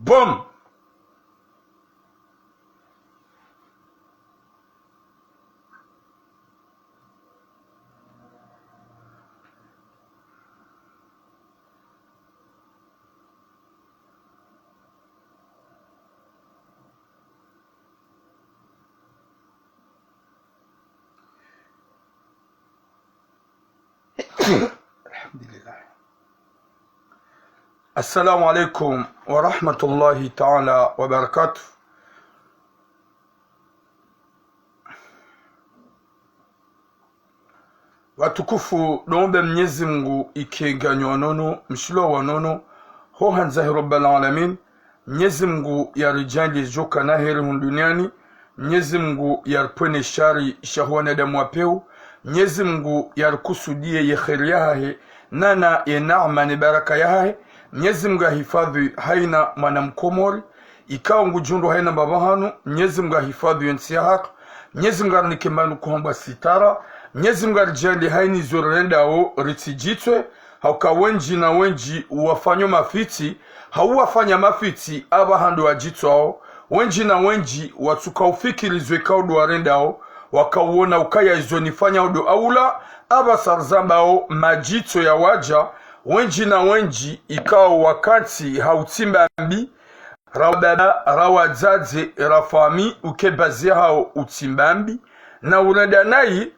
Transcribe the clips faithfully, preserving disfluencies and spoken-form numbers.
Boom! الحمد لله. السلام عليكم ورحمة الله تعالى وبركاته. Watukufu, ndo ombe Mnyezi Mngu ike nganyi wa nono, mshilwa wa nono, ho handza he Rabbal Alamin. Mnyezi Mngu yaridjaanlie djo kana heri hunu duniani. Mnyezi Mngu yaripvwene shari sha ho wanadamu wa pewu. Mnyezi Mngu yarikusudie ye heri yahahe, nana ye naama ne baraka yahahe. Mnyezi Mngu yahifadhwi hayina mwana Mkomori ikao ngudjihundru hayina mbapvi hanu. Mnyezi Mngu yahifadhwi ye ntsi yahatru. Mnyezi Mngu yarinike mbapvi kuhambwa sitara. Mnyezi Mngu yaridjaanlie hayina izo rirendawo ritsidjitswe. Hauka wendji na wendji wafanyao mafitsi, hau wafanya mafitsi apvaha ndo wadjitswawo. Wendji na wendji watsuka ufikiri zo ikao ndo warendawo, wakauona ukaya izo nifanyao ndo aula, apvasa rizambawo madjitso yawadja. Wendji na wendji ikao wakantsi ha utsimba mbi, ra wababa, ra wadzadze, ra fami, uke bazi yahawo utsimba mbi, na urenda nayi.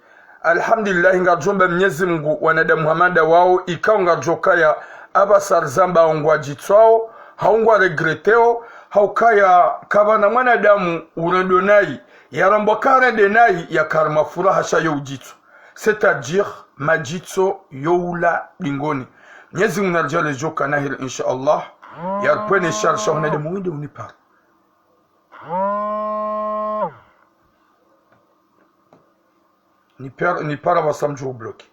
Alhamdulillahi, ngaridjo omba Mnyezi Mngu wanadamu hama nda wawo ikao ngaridjo kaya apvasa rizambawo ngwadjitswawo, hau ngwaregretewo, haukaya kapvana mwanadamu urendo nayi, yarambwa karende nayi, yaka harimwa furaha sha yo udjitso. C'est-à-dire, madjitso yo ula dingoni. Mnyezi Mngu naridjaanlie djo kana heri, insha Allah. Yaripvwene shari sha ho wanadamu wende unipara. Nipara, nipara pvasa mdjo ubloquer.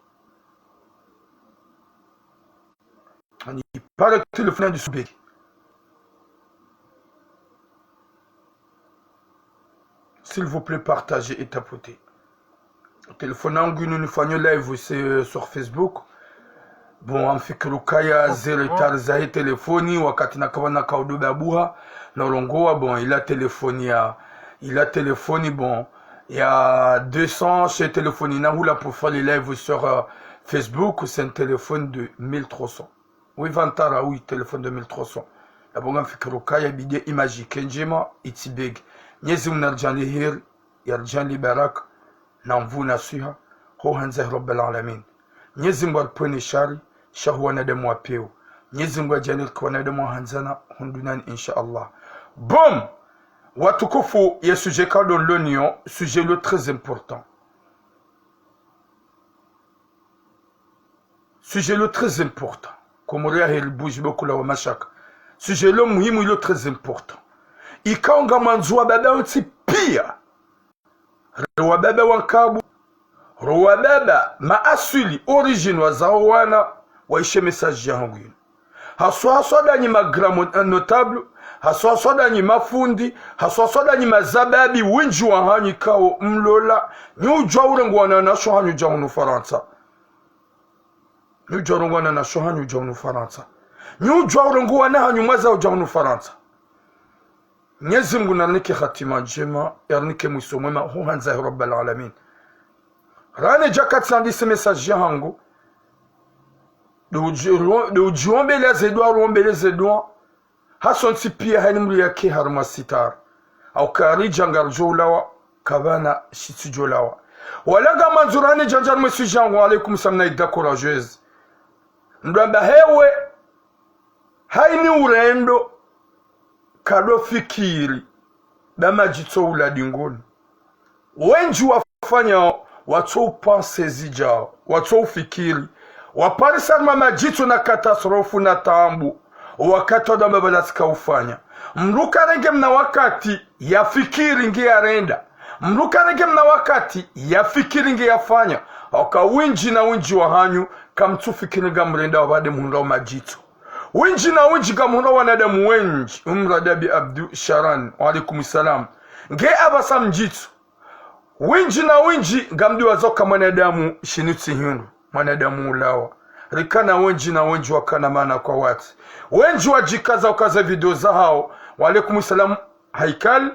Nipara téléphone yandi subeki. S'il vous plaît, partagez et tapotez. Téléphone yangu inu nifanyao live, c'est, euh, sur Facebook. Bon, ngamfikiri ukaya ze retard zahe téléphone, wakati nakapvana kaudu babuha, na urongowa, bon, ila téléphone ya, ila téléphone, bon, ya deux cents, she téléphone ina hula pour faire les lives sur, euh, Facebook, c'est un téléphone de mille trois cents. Oui, vantara, oui, téléphone de mille trois cents. Yapvo ngamfikiri ukaya bidie image ike ndjema, itsi begi. Mnyezi Mngu naridjaanlie heri, yaridjaanlie baraka, na nvuu na swiha, ho handza he Rabbal Alamin. Mnyezi Mngu yaripvwene shari sha ho wanadamu wa pewu. Mnyezi Mngu yadjaanlie rike wanadamu wa handzana hunu duniani, insha Allah. Boom! Watukufu, ye sujet ikao ndo nilo nayo, sujet lo très important. Sujet lo très important. Komori yahe ri bouge beaucoup la wa mashaka. Sujet lo muhimu, ilo très important. Ikao ngamwandzo wababa wontsi pia, ro wababa wa nkabu, ro wababa maaswili, origine, wazao wana, waishe message yahangu inu. Haswa, haswa ndanyi ma grand mo-, notable, haswa, haswa ndanyi mafundi, haswa, haswa ndanyi mazababi, wendji wahanyu ikao mlola, nyi udjuwa urengo wananyasho hanyu udja hunu Farantsa. Nyi udjuwa urengo wananyasho hanyu udja hunu Farantsa. Nyi udjuwa urengo wana hanyu mwazao udja hunu Farantsa. Mnyezi Mngu narinike hatima ndjema, yarinike mwiso mwema, ho handza he Rabbal Alamin. Rane dja katsi andise message yahangu, ndo udji-, ro-, ndo udjiombelea ze dua, rombele ze dua. Hasontsi pia hayina mdru yake harimwa sitara. Hauka ridja ngaridjo ulawa, kapvana shitsi djo lawa. Wala ngamwandzo rane djandja harimwa sujet yangu, wa alaykum salam na Ida Courageuse. Ndo amba hewe, hayina urendo, kado fikiri, ba madjitso ula dingoni. Wendji wafanyao, watso upenser zidjao, watso ufikiri. Waparisa harimwa madjitso na catastrophe na taabu, wakati wadamba bala tsika ufanya. Mdru karenge mna wakati yafikiri nge yarenda. Mdru karenge mna wakati yafikiri nge yafanya. Hauka wendji na wendji wahanyu, kamtsufikiri ngamrenda wabade mhundrao madjitso. Wendji na wendji ngamhundrao wanadamu wendji. Umradabi Abdu Sharan, wa alaykum salam. Nge apvasa mdjitso. Wendji na wendji ngamdiwaza uka mwanadamu shinu tsi hindru. Mwanadamu ulawa. Rikana wendji na wendji wakana maana kwa wati. Wendji wadjikaza ukaza video zahao, Wa alaikum salam, Haikal.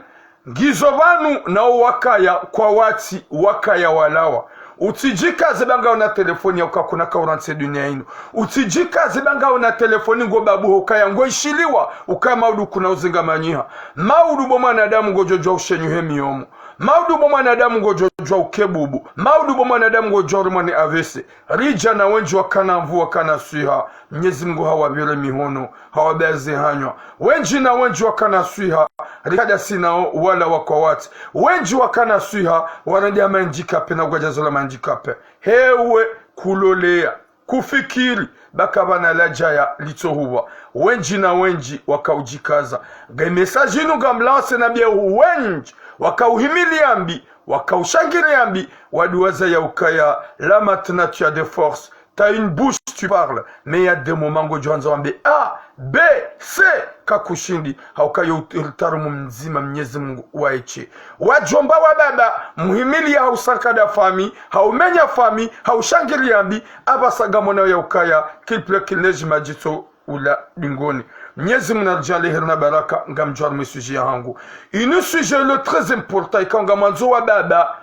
Ngizo pvanu nao wakaya kwawatsi, wakaya walawa. Utsidjikaze ba ngauna telefoni ya uka kuna kaurantsi dunia inu. Utsidjikaze ba ngauna telefoni ngo babu ho ukaya ngoishiliwa, ukaya maudu kuna uzingamanyiha. Maudu bo mwanadamu ngodjodjuwa ushenyuhe miyomo. Maudu bo mwanadamu ngodjodjuwa ukebubu. Maudu bo mwanadamu ngodjodjuwa urumwa ni A V C. Ridja na wendji wakana nvu wakana swiha. Mnyezi Mungu hawapvire mihono, hawapvaze hanywa. Wendji na wendji wakana swiha, rikadasi nao wala wakwawatsi. Wendji wakana swiha, warende hama handicapé na gwadjazo la ma handicapé. Hewe kulolea, kufikiri, ba kapvana ladjaya litsohuwa. Wendji na wendji wakaudjikaza. Nge message inu ngamlance na bia wendji, wakauhimili yambi, wakaushangiri yambi, waduwaza ya ukaya, là maintenant tu as des forces, t'as une bouche, tu parles. Mais il y a des moments ngodjoandza wambe A, B, C, kakushindi, hauka yo utarumu mdzima Mnyezi Mungu waeshe. Wadjomba wa baba, muhimili ya hausankada fami, haumenya fami, haushangiri yambi, apvasa ngamona ya ukaya, qu'il pleut, qu'il neige, madjitso ula dingoni. Mnyezi Mungu naridjaanlie heri na baraka, ngamdjo harumwa sujet ya hangu. Inu sujet lo très important, ikao ngamwandzo wa baba,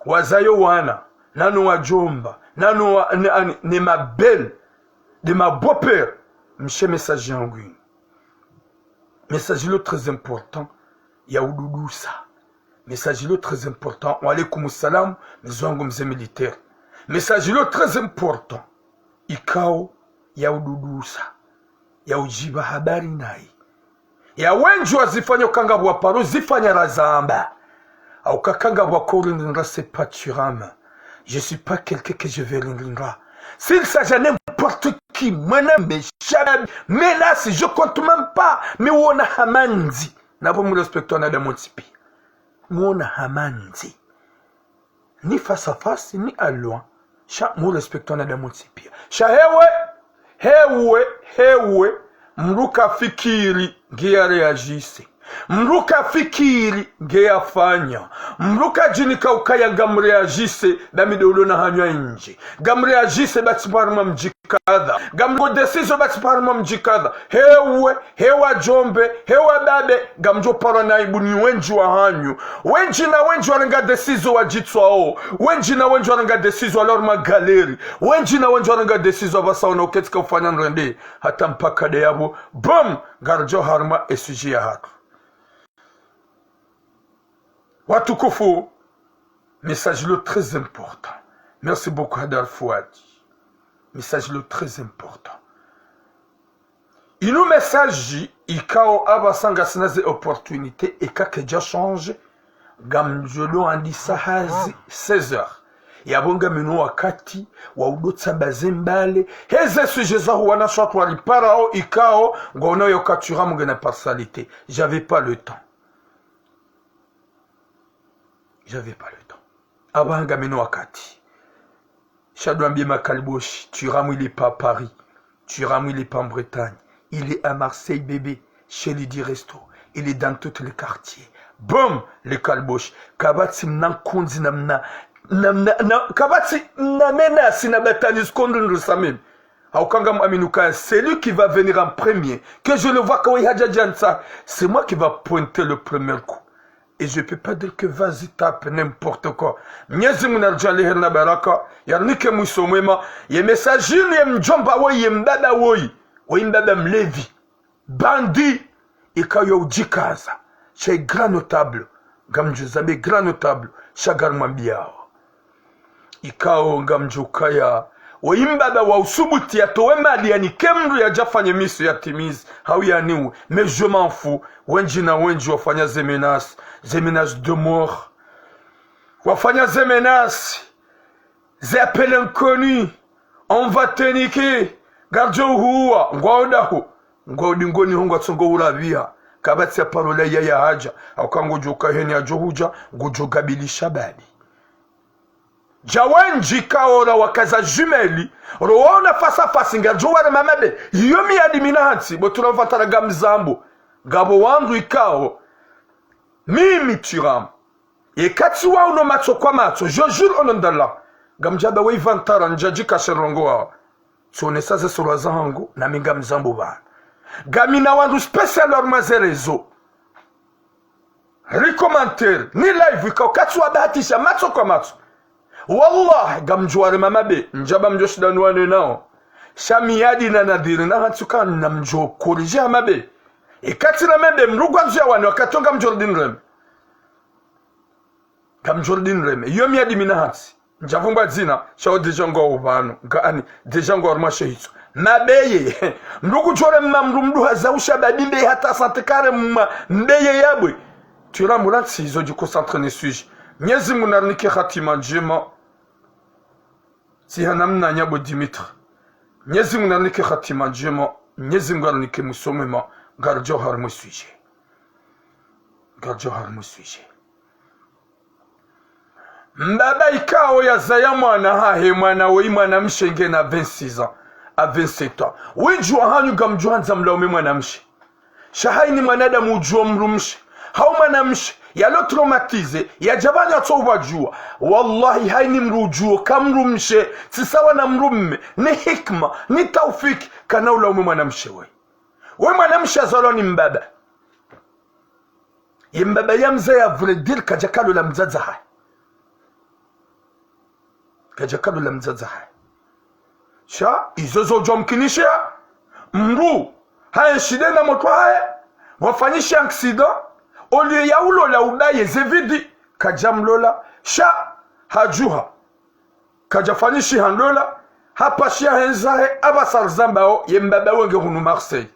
wazayo wana, nano wadjomba, nano wa, ne, ani, ne ma belle, de ma beau-père, mshe message yangu inu. Message lo très important, ya ududusa. Message lo très important, wa alaikum salam, mze wangu mze militaire. Message lo très important, ikao ya ududusa, ya udjiba habari nayi. Ya wendji wazifanya ukanga bwa paro zifanya razamba. Au kakanga bwa korindra, c'est pas Thuram. Je suis pas quelqu'un que je vais rindra. S'il s'agit de n'importe qui, mwana mesha, menace, je compte même pas. Mi wona hamandzi. Nabo mu respecte wanadamu wontsi pia. Mi wona hamandzi. Ni face à face, ni à loin. Sha mu respecte wanadamu wontsi pia. Sha hewe, hewe, hewe, mdru kafikiri nge ya réagisse. Mdru kafikiri nge ya fanya. Mdru kadjinika ukaya ngam réagisse, dami de ulo na hanywa indji. Ngam réagisse ba tsi pvo harumwa mdji kadha. Ngam ngo décision ba tsi pvo harumwa mdji kadha. Hewe, hewa djombe, hewa babe, ngamdjo parwa na aibu ni wendji wa hanyu. Wendji na wendji warenga décision wadjitswao. Wendji na wendji warenga décision alors ma galerie. Wendji na wendji warenga décision apvasa wona uketsi ka ufanya ndrende. Hata mpaka de yapvo, boum, ngaridjo harumwa e sujet ya hatru. Watukufu, message lo très important. Merci beaucoup, Hadar Fouad. Message lo très important. Inu message ikao apvasa ngasina ze opportunité eka kedja change, ngamdjo do andisa hazi seize heures. Yapvo ngamina wakati wa udo tsamba ze mbale. Heze sujet zahu wana shwatu waliparao ikao, ngwaonao ya uka Thuram ngena partialité. J'avais pas le temps. J'avais pas le temps. Apvaha ngamina wakati. Sha do ambie ma kaliboshi, Thuram il est pas à Paris. Thuram il est pas en Bretagne. Il est à Marseille, bébé. Chez Lydie Resto. Il est dans tous les quartiers. Boum, le kaliboshi. Kapvatsi mna nkundzi na mna, na mna, na, kapvatsi mna menace na batani zikondro ndrusa mimi. Hauka ngamwamini ukaya, celui qui va venir en premier, que je le vois kawe hadja djantsa, c'est moi qui va pointer le premier coup. Et je peux pas dire que vas-y tape n'importe quoi. Mnyezi Mungu naridjaanlie heri na baraka, yarinike mwiso mwema. Ye message inu ye mdjomba woyi, ye mbaba woyi, woyi mbaba mlevi. Bandit, ikao ya udjikaza. Sha grand notable, ngamdjo zambe grand notable, sha ngarimwambiao. Ikao ngamdjo kaya, woyi mbaba wa usubuti yatowe mali yanike mdru yadja fanye miso yatimizi, hau yaniwe. Mais je m'en fous, wendji na wendji wafanya ze menace, ze menace de mort. Wafanya ze menace, ze appel inconnu, on va te niquer, ngaridjo huwa, ngwao daho, ngwao dingoni ho ngwatsongo urapviha, kapvatsi ya parole ya ya hadja, hauka ngodjo ka heni yadjo hudja, ngodjo kabili shababi. Dja wendji kaora wakaza jumelle, ro waona face à face, ngaridjo ware mamabe, iyo mi yadi mina hantsi, bo Thuram vantara ngamzambo, ngapvo wandru ikao, mimi Thuram. Ye kati wa uno matso kwa matso, je jure au nom d'Allah. Ngamdjaba we ivantara, ndjadjika she rongoa. Tsonesa ze sura zahangu, nami ngamzambo pvanu. Ngamina wandru spécial harumwa ze réseaux. Ri commentaire, ni live, ika ukati wa bahatisha matso kwa matso. Wallahi, ngamdjo warema mabe, ndjaba mdjo shinda nuwane nao. Sha mi yadi na nadhiri na hantsi ka namdjo corriger ha mabe. Ikati na mabe, mdru ngwandzo yawane, wakati wo ngamdjo rudi nireme. Ngamdjo rudi nireme. Iyo mi yadi mi na hantsi. Ndjavumbwa dzina, sha wo déjà ngwao pvanu, nga ani, déjà ngwao harumwa she hitswa. Mabeye. Mdru kudjo rema mdru mdru haza usha babi mbe hata santikare mma, mbeye yabwe. Tira murantsi izo dji concentré ne sujet. Mnyezi Mungu narinike hatima ndjema. Tsi hana mna nyabo Dimitri. Mnyezi Mungu narinike hatima ndjema. Mnyezi Mungu arinike mwiso mwema. Ngaridjo harumwa sujet. Ngaridjo harumwa sujet. Mbaba ikao yazaya mwana hahe, mwana woyi mwanamshe ngena vingt-six ans, à vingt-sept ans. Widjuwa hanyu ngamdjuwa handza mlaume mwanamshe. Sha hayini mwanadamu udjuwa mdrumshe. Hau mwanamshe, yalo traumatisé, yadja pvanu yatso upvadjuwa. Wallahi, hayini mdru udjuwa ka mdrumshe, tsi sawa na mdrumme, ni hikma, ni taufiki, kana ulaume mwanamshe we. We mwanamshe azalwa ni mbaba. Ye mbaba yamzaya, à vrai dire, kadja kalola mdzadze hahe. Kadja kalola mdzadze hahe. Sha, izo zo djwa mkinisha, mdru, haye shinde na motro haye, wafanyisha accident, au lieu ya ulola ubaye ze vide, kadja mlola, sha, hadjuha. Kadja fanyishiha ndola, hapashiya hendza he, apvasa rizambao, ye mbaba wenge hunu Marseille.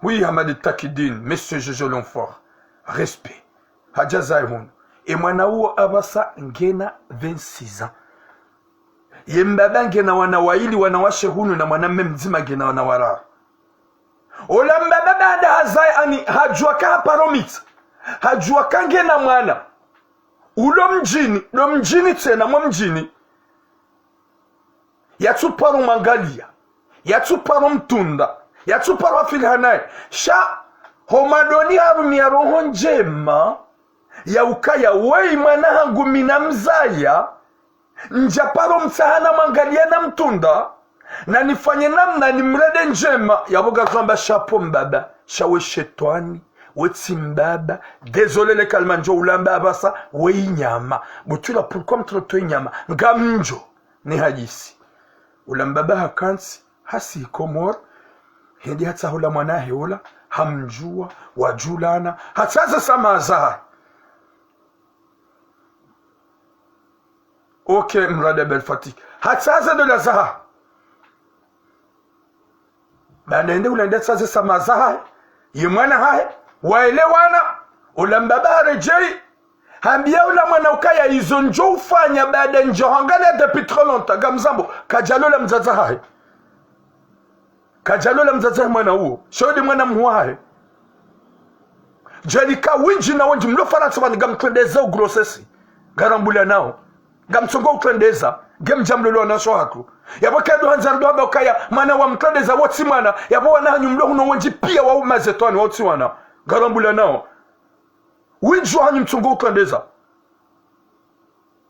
Oui, Hamadi Takidine, Monsieur Jojo Longfort. Respect. Hadja zaye hunu. E mwana uwo apvasa ngena vingt-six ans. Ye mbaba ngena wana wayili, wanawashe hunu na mwanamme mdzima ngena wana wararu. Ola mbaba baada hazaye ani, hadjuwa ka haparo mitsa. Hadjuwa ka ngena mwana. Ulo mdjini, lo mdjini tsena mwa mdjini. Yatsuparo mwangaliya. Yatsuparo mtunda. Yatsuparo afili hanaye. Sha, ho madoni harumiya roho ndjema. Ya ukaya weyi mwana hangu mi namzaya. Ndjaparo mtsaha na mwangaliya na mtunda, na nifanye namna nimrende ndjema, yapvo ngazamba chapeau mbaba, sha we shetwani, we tsi mbaba, désolé le kalima ndjo ulamba apvasa, we inyama. Butula, pourquoi mtroto inyama? Ngamdjo, ni hadisi. Ula mbaba hakantsi, hasi Komori, hende hatsahula mwana he ula, hamdjuwa, wadjulana, hatsaze samaha zahahe. Ok, mradi Abel Fatik. Hatsaze ndola zahahe. Baada hende ula hende hatsaze samaha zahahe. Ye mwana hahe. Waelewana. Ula mbaba haredjeyi. Hambiya ula mwana ukaya izo ndjo ufanya baada ndjo hangaliya depuis trop longtemps. Ngamzambo. Kadjalola mdzadze hahe. Kadjalola mdzadze mwana uwo. Sho nde mwana mhuu wahahe. Djalika wendji na wendji mlo Farantsa pvanu ngamtrendeza u grossesse. Ngarambulanao. Ngamtsongo utrendeza. Ngemdja mlolo wanasho hatru. Yapvo kado handza ndo hamba ukaya mwana wa mtrendeza wo tsi mwana. Yapvo wana hanyu mlo hunu wendji piya wa umazetwani wo tsi wana. Ngarambulanao. Wendji wa hanyu mtsongo utrendeza.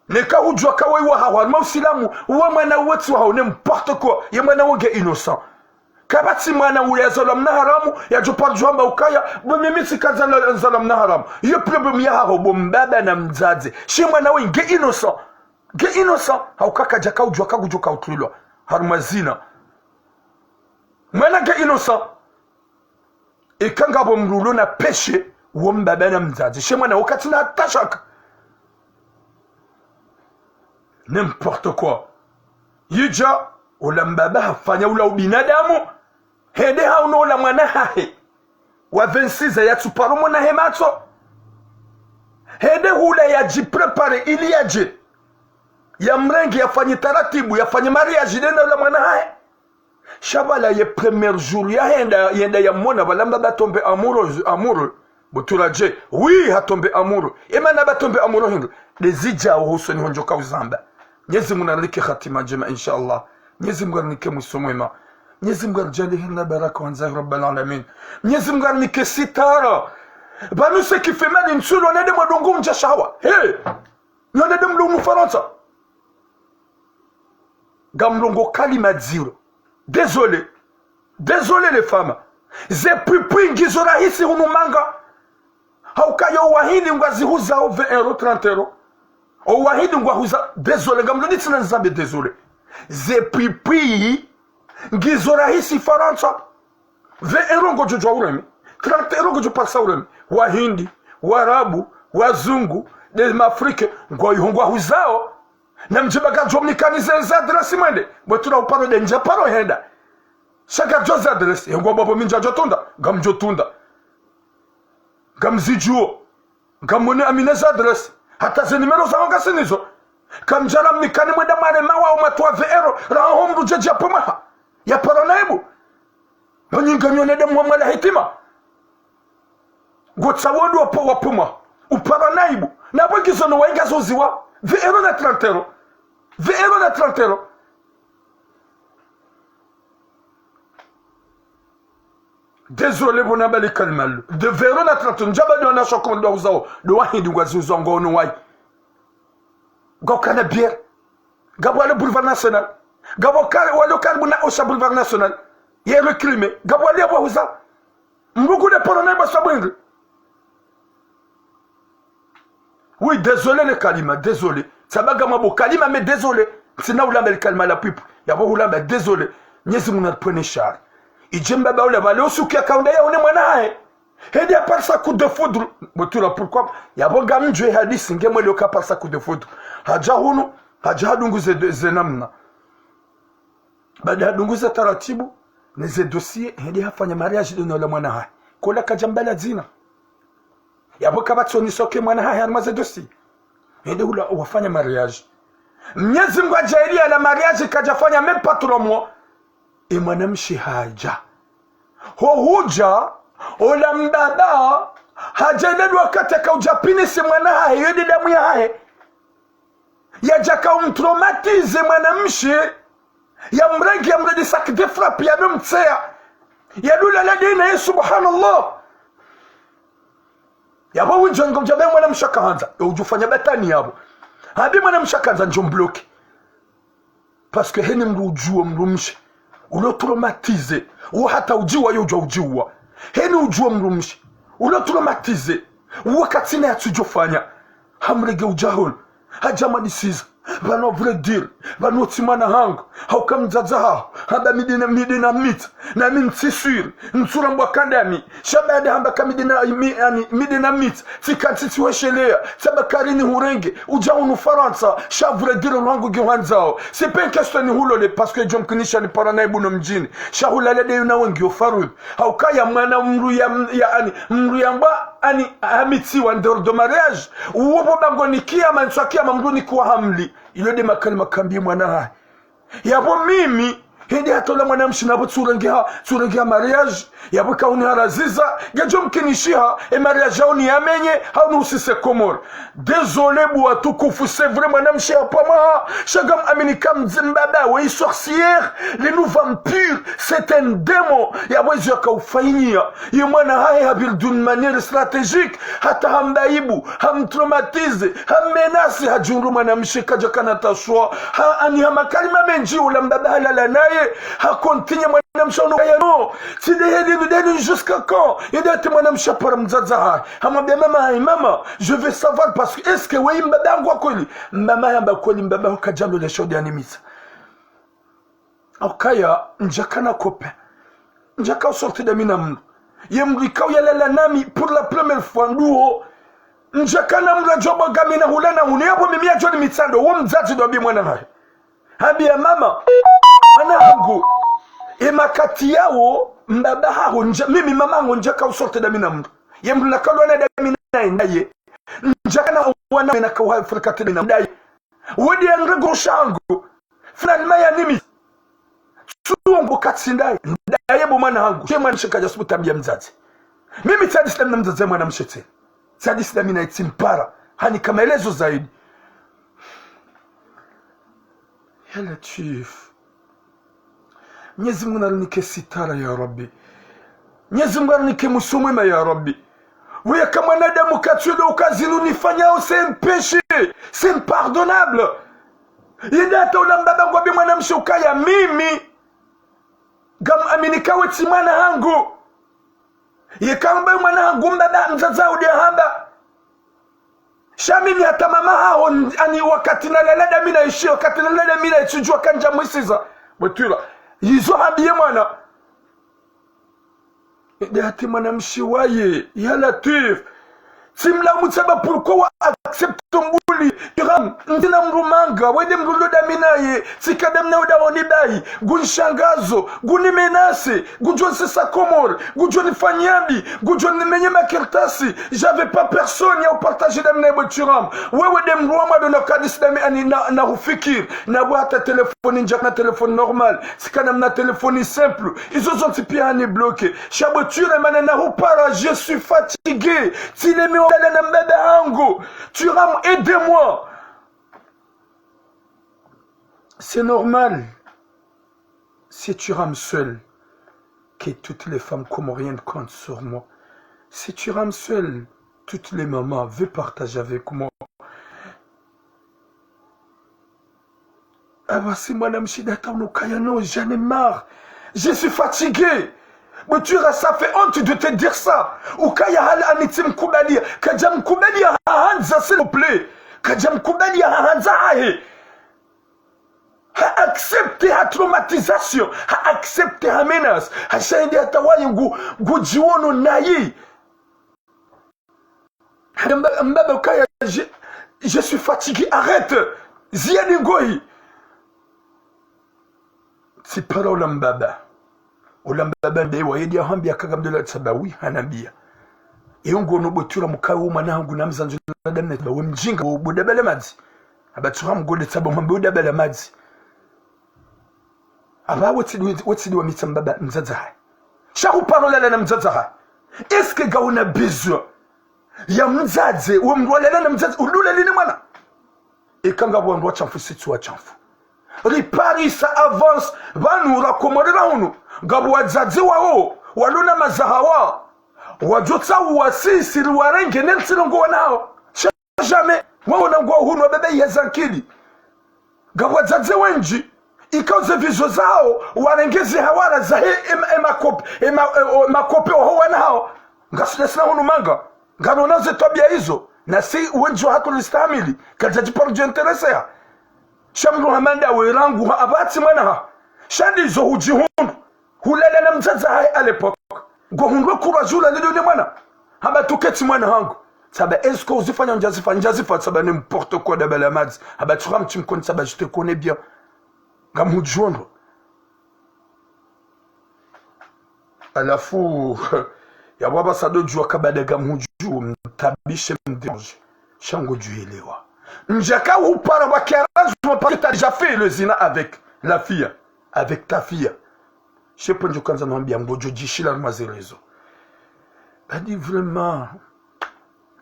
Neka hudjuwa ka weyi wahaho harumwa usilamu, uwe mwana uwe tsi wahaho, n'importe quoi, ye mwana uwo nge innocent. Kapvatsi mwana uwo yazalwa mna haramu, yadjo paro djo hamba ukaya, bo mimi tsi kazalwa, nzalwa mna haramu. Iyo problème yahaho, bo mbaba na mdzadze. She mwana weyi nge innocent. Nge innocent, hauka kadja ka udjuwa ka kudjo ka utrulwa. Harumwa zina. Mwana nge innocent. Eka ngapvo mdru ulo na péché, wo mbaba na mdzadze. She mwana wo katsina hata shaka. N'importe quoi. Yidja, ula mbaba hafanya ula ubinadamu. Hende haono ula mwana hahe. Wa vingt-six ans yatsuparo mona he matso. Hende hula yadjipréparé ili yadje. Yamrenge yafanye taratibu, yafanye mariage nde na ula mwana hahe. Sha pvala ye premier jour yahenda, yenda yamona pvala mbaba tombe amoureux, amoureux. Butula dje, oui, hatombe amoureux. Emana batombe amoureux hindri. Ndezidjao hosoni hondjo ka uzamba. Mnyezi Mungu narinike hatima ndjema, inshallah. Mnyezi Mungu arinike mwiso mwema. Mnyezi Mungu aridjaanliye hena baraka wandzahi Rabbal Alamin. Mnyezi Mungu arinike sitara. Pvanu ce qui fait mal, ntsulo nende mwadongo undja shahawa. He! Nyo nende mlo hunu Farantsa. Ngamlongo kalima dziro. Désolé. Désolé les femmes. Ze pwipwi ngizo rahisi hunu manga. Hauka yo wahindi ngwazihuzao vingt euros, trente euros. O wahindi ngwahuza, désolé, ngamloni tsina nizambe désolé. Ze pwipwi, ngizo rahisi Farantsa. Vingt euros ngodjo djuwa ureme. Trente euros ngodjo parisa ureme. Wahindi, Warabu, Wazungu, de Mafrike, ngwayiho ngwahuzao. Na mdjiba ngadjo mnikani ze, ze adresse mwende. Bwe tula uparo de ndja paro henda. Sha ngadjo ze adresse. Ye ngwambao mi ndjadjo tunda. Ngamdjo tunda. Ngamzidjuo. Ngamwone amina ze adresse. Hata ze numéro zaho ngasinazo. Kamdjara mnikani mwenda mare mawa o matwa vingt euros. Raho mdru djedje yapve mwaha. Yapara naibu. Nonyi ngamwone de mwa mwala hitima. Ngotsaho wandru wapve, wapve mwaha. Upara naibu. Na pvo ngizo no wayi ngazo ziwa. Vingt euros na trente euros. Vingt euros na trente euros. Désolé, bo nambali kalima lo. De vingt euros na trente euros. Ndjaba de wanashe wakomori ndo wahuzao. Ndo wahindi ngwazihuzao ngwaono wayi. Ngwaukana bière. Ngapvo wale Boulevard National. Ngapvo kari, wale karibu na Auchan Boulevard National. Ye rue Crimée. Ngapvo wale yapvo wahuza. Mbuku de poro na iba sabwingi. Oui, désolé le kalima, désolé. Tsaba ngamwambao kalima, mais désolé. Tsina ulamba le kalima la pwipwi. Yapvo hulamba, désolé. Mnyezi Mungu naripvwene shari. Idje mbaba ula pvale usiku yakaunda yaone mwana hahe. Hende haparisa coup de foudre. Bwe tula pourquoi? Yapvo ngamdjuwe hadisi nge mwele uka haparisa coup de foudre. Hadja hunu, hadja hadungu ze, ze namna. Baada hadungu ze taratibu, ne ze dossier, hende hafanya mariage de no la mwana hahe. Kola kadja mbala dzina. Yapvo kapvatsi onisoke mwana hahe harumwa ze dossier. Hende hula wafanya mariage. Mnyezi Mungu hadjaaliya la mariage kadjafanya même pas trois mois. E mwanamshe hadja. Ho hudja, ola mbaba, hadja ile wakati yakaudja pinise mwana hahe, yo de damu yahahe. Yadja kaumtraumatiser mwanamshe, yamrenge, yamrenge sac de frappe, yanomtseya. Yadula la dina ye, subhanallah. Yapvo windji ngamdjambe mwanamshe akahandza, yo udjufanya batani yapvo. Hambi mwanamshe akahandza ndjo mbloqué. Parce que heni mdru udjuwa mdrumshe. Ulo traumatisé. Uwo hata udjiwa yo udjuwa udjiwa. Heni udjuwa mdrumshe. Ulo traumatisé. Uwo katsina yatsudjofanya. Hamrenge udjahulu. Hadja madisiza. Pvanu vrai dire. Pvanu tsi mwana hangu. Hauka mdzadze haho. Hamba mi de na, mi de na mitsa. Na mi ntsi sûr. Ntsura mbwa kandami. Sha baada hamba ka mi de na, mi, ani, mi de na mitsa. Tsika ntsi tsiwesheleya. Tsaba kari nihurenge. Udja hunu Farantsa. Sha vrai dire lwangu ngiwandzao. C'est pas une question nihulole. Parce que djo mkinisha nipara naibu no mdjini. Sha hulala de yuna wengi yo farud. Haukaya mwana mdru ya, ya ani, mdru yambwa ani, hamitsiwa en dehors de mariage. Uwo pvo bangoni kiyama, ntswa kiyama mdru nikuwa hamli. Ilo de makalima kambiye mwana hahe. Yapvo mimi, hende hatola mwanamshe napvo tsurengeha, tsurengeha mariage, yapvo kauni haraziza, ngedjo mkinishiha, e mariage yauni yamenye, hauni usise Komori. Désolé bo watukufu, c'est vrai mwanamshe hapva mwaha, sha ngamwamini ka mdze mbaba we, i sorcière, linu vampire, c'est un démon, yapvo izo yakaufanyiya. Ye mwana hahe hapviri d'une manière stratégique, hata hamba ibu, hamtraumatiser, hammenacer, hadjundru mwanamshe kadjakana taswa, ha, ani ha makalima mendji, ula mbaba halala naye, hacontinue mwanamshe ono kaya no. Tsi de heli nu de nu jusqu'à quand? Yende hata mwanamshe hapara mdzadze hahe. Hamwambia mama hahe, mama, je veux savoir parce que est-ce que wewe mbaba hangu wa kweli? Mama hamba kweli mbaba ho kadjalo le shodi animisa. Haukaya, ndjakana copain. Ndjaka usorti dami na mdru. Ye mdru ikao yalala nami pour la première fois nduwo. Ndjakana mdru adjo bwaga mi na hula na hunu. Yapvo mimi yadjo ni mitsando. Wo mdzadze ndo hambi mwana hahe. Hambiya mama. Mwana hangu. E makati yawo, mbaba haho, ndja, mimi mama hangu ndjaka usorti dami na mdru. Ye mdru nakalwa na dami na ndaye. Ndjakana wana mena kawa fréquenté dami na ndaye. Wodi ya nrego shangu. Finalement ya nimi. Tsuongo katsi ndaye. Ndaye bo mwana hangu. Ke mwanamshe kadja subutu hambiya mdzadze. Mimi tsadisi dami na mdzadze mwanamshe tsena. Tsadisi dami na itsi mpara. Hanika maelezo zaidi. Ya Latif. Mnyezi Mungu narinike sitara ya Rabbi. Mnyezi Mungu arinike mwiso mwema ya Rabbi. Weyaka mwanadamu katsuelewa uka zinu nifanyao c'est un péché, c'est impardonnable. Yende hata ula mbaba ngwambi mwanamshe ukaya mimi ngamwamini ka we tsi mwana hangu. Yeka hamba mwana hangu mbaba mdzadze ude hamba. Sha mimi hata mama haho n-, ani wakati nalala dami nayishi, wakati nalala dami nayishi djuwa kandja mwisiza. Bwe Twira. Yizo hambiye mwana. Ede hati mwanamshe waye, ya Latwif. Tsimlaumu tsaba pourquoi wa accepte mbuli. Twira, ntsina mdru manga, wende mdru lo dami naye, tsika dami naye uda honi bayi, ngunishangazo, ngunimenase, ngudjo nisesa Komori, ngudjo nifanya mbi, ngudjo nimenye makartasi, j'avais pas personne ya upartager dami naye bwe Twira. Wewe de mdru wa mwando na kadisi dami ani na, na hufikiri, na bwa hata telefoni ndja na telefoni normal, tsika na mna telefoni simple, izo zontsi piya hani bloqué. Sha bwe Twira mana na hupara, je suis fatigué. Tsilemi wa lala na mbaba hangu. Twira, aidez-moi. C'est normal. C'est Twira seul que toutes les femmes comoriennes comptent sur moi. C'est Twira seul. Toutes les mamans veulent partager avec moi. Ah bah, si mwanamshe data unu kaya, non, j'en ai marre. Je suis fatigué. Bwe Twira, ça fait honte de te dire ça. Ukaya hali ani tsimkubalia. Kadja mkubalia hahandza, s'il vous plaît. Kadja mkubalia hahandza hahe. Ha accepte ha traumatisation. Ha accepte ha menace. Ha shahidi hata waye ngu, ngudjiwono nayi. Hada mba-, mbaba ukaya, je, je suis fatigué, arrête. Ziyadi ngoyi. Tsipara ula mbaba. Ula mbaba nde wa yedi ya hambia kaga mdola tsaba wi hanambia. Eyo ngono bwe Twira mkayo mwana hangu na mdzadze na dami na tsaba we mdjinga wo bwe dabala madzi. Aba Twira mgode tsaba mwambe udabala madzi. Aba wetsi di, wetsi di wa mitsa mbaba mdzadze hahe. Sha hupara ulala na mdzadze hahe. Est-ce que ngawuna besoin ya mdzadze, we mdru walala na mdzadze, ulula lini mwana? Eka ngapvo wandru washamfu, sitsi washamfu. Ripari ça avance, pvanu rakomorera hunu. Ngapvo wadzadze wawo, walona mazahawa. Wadjotsa uwasisi riwarenge ne ntsilongo wanao. Jamais. Wawo na ngwa hunu wabebe yeza nkili. Ngapvo wadzadze wendji, ikao ze vizo zawo, warenge ze hawara zahe ema, ema kope, ema, e, o, makope oho wana hawo. Ngasina sina hunu manga. Ngarona ze twabia izo. Na si wendji wahatru ristahamili. Kadjadji paru djentereseha. Sha mdru hama nda we rangu ha, apvatsi mwana ha. Sha ndizo hudji hunu. Hulala na mdzadze hahe à l'époque. Ngo hundru kura djula lilo ne mwana. Hamba tu ketsi mwana hangu. Tsaba est-ce que uzifanya ndjazifa, ndjazifa tsaba n'importe quoi dabala madzi. Hamba tu ramtsi mkoni tsaba je te connais bien. Ngamhudjuo ndo. Halafu, ya baba sado djua kabada ngamhudjuo, mtabishe mdérange. Sha ngodjuelewa. Ndjaka hupara wa kiarazu parce que t'as déjà fait le zina avec la fille, avec ta fille. She pvondjo kandza nambia ngodjo djishila harumwa ze réseaux. Badi vraiment,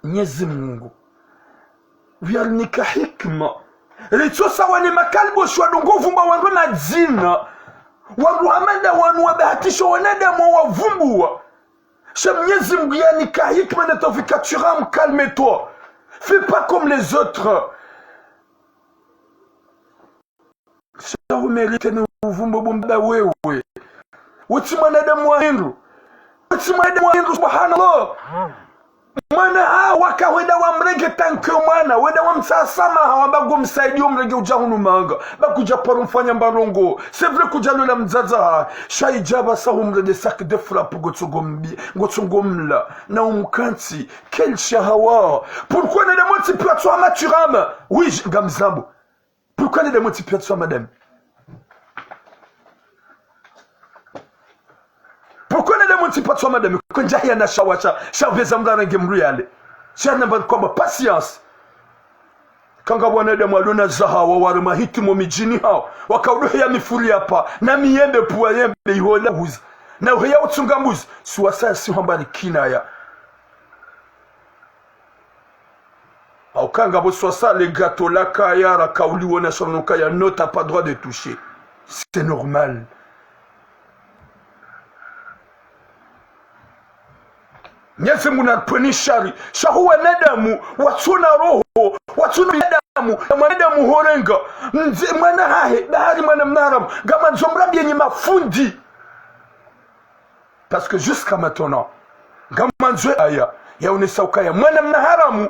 Mnyezi Mungu. Uyarinika hikima. Ritso sawa ne makaliboshi wadungo vumba wandru madzina. Wandru hama nda wanu wabahatisha wanadamu wavumbuwa. Sha Mnyezi Mungu yanika hikima na taufika, Thuram, calme-toi. Fais pas comme les autres. Sha hu mérite ne uvumbo bo mbaba wewe. Wetsi mwanadamu wa hindru. Wetsi mwanadamu wa hindru, subhanallah. Mwana ha waka wenda wamrenge tanke mwana, wenda wamtsaha swamaha, wamba ngomsaidiyo mrenge udja hunu manga. Ba kudja paro mfanya mbarongo. C'est vrai kudja lola mdzadze ha. Sha idjaba sa humrenge sac de frappe ngotso ngombi, ngotso ngomla. Na umkantsi. Quel shahawa. Pourquoi ne demande pas toi, Mathuram? Oui, je, ngamzambo. Pourquoi ne demande pas toi, madame? Pourquoi ne demande pas toi, madame? Kondja hiya na shawa sha, sha veza mdru arenge mdru yale. Sha namba kwamba patience. Kanga wanadamu walona zahawa wari mahiti mo midjini hawo. Wakaudo heya mifuri yapa. Na miyembe puwa yembe ihola huza. Na uheya utsunga mbuzi. Suwasa si hamba ni kinaya. Au kanga bo suwasa le gâteau la kaya ra kauli wona sono kaya non, t'as pas droit de toucher. C'est normal. Mnyezi Mungu na pweni shari. Sha hu wanadamu, watsuna roho, watsuna binadamu, na mwanadamu horenga. Mze, mwana hahe, bahari mwana mnaramu, ngamandzo mrambie nyi mafundi. Parce que jusqu'à maintenant, Ngamandzo aya yaonesa ukaya mwana mna haramu,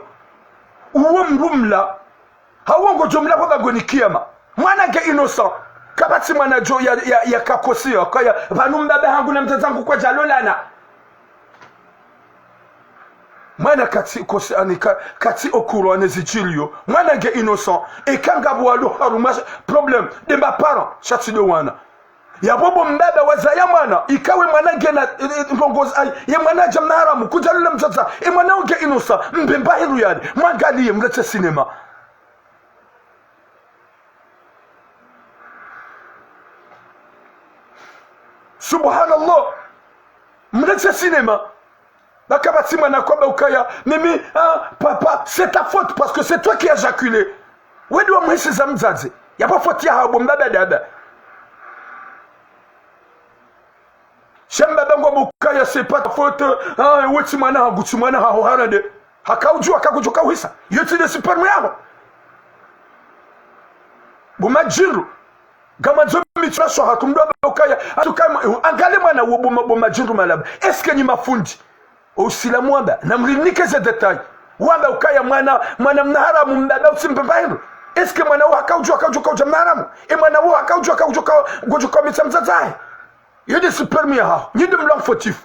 uwo mdru mla, hauwo ngodjo mla pvo bangweni kiyama. Mwana nge innocent. Kapvatsi mwana djo ya, ya, ya kakosi ya kaya pvanu mbaba hangu na mdzadze hangu kwadjalolana. Mwana katsi kosi ani ka, katsi au courant ne zidjiriyo. Mwana nge innocent. Eka ngapvo walo harumwa problème de ma parents, sha tsi de wana. Yapvo bo mbaba wazaya mwana, ikawe mwana ngena, eh, eh, ndrongozi, ayi, ye mwana hadja mna haramu, kudjalola mdzadze, e mwana unge innocent, mbe mbahiru yali, mwangaliye, mletse cinéma. Subhanallah. Mletse cinéma. Ba kapvatsi mwana kwamba ukaya, mimi, ah, papa, c'est ta faute parce que c'est toi qui as éjaculé. Wewe nde wamuhisiza mdzadze. Yapvo faute yaho bo mbaba daba. Sha mbaba ngwamba ukaya, c'est pas ta faute, ah, we tsi mwana hangu, tsi mwana haho harande. Hakaudjuwa, hakudjuwa kauhisa. Yo tsi nde sperme yaho. Bo madjindru. Ngamandzo mitsu la swaha kumdwa ukaya, atukaya, angaliye mwana wo bo ma, bo madjindru malaba. Est-ce que nyi mafundi? Usilamu wamba, namrinike ze détails. Wamba ukaya mwana, mwana mna haramu mbaba utsi mbe mbahiru. Est-ce que mwana wo hakaudjuwa, hakaudjuwa kaudja mna haramu? E mwana wo hakaudjuwa, hakaudjuwa ka, ngodjo kamitsa mdzadze hahe. Yo nde sperme yaho. Nyi nde mlo fautif.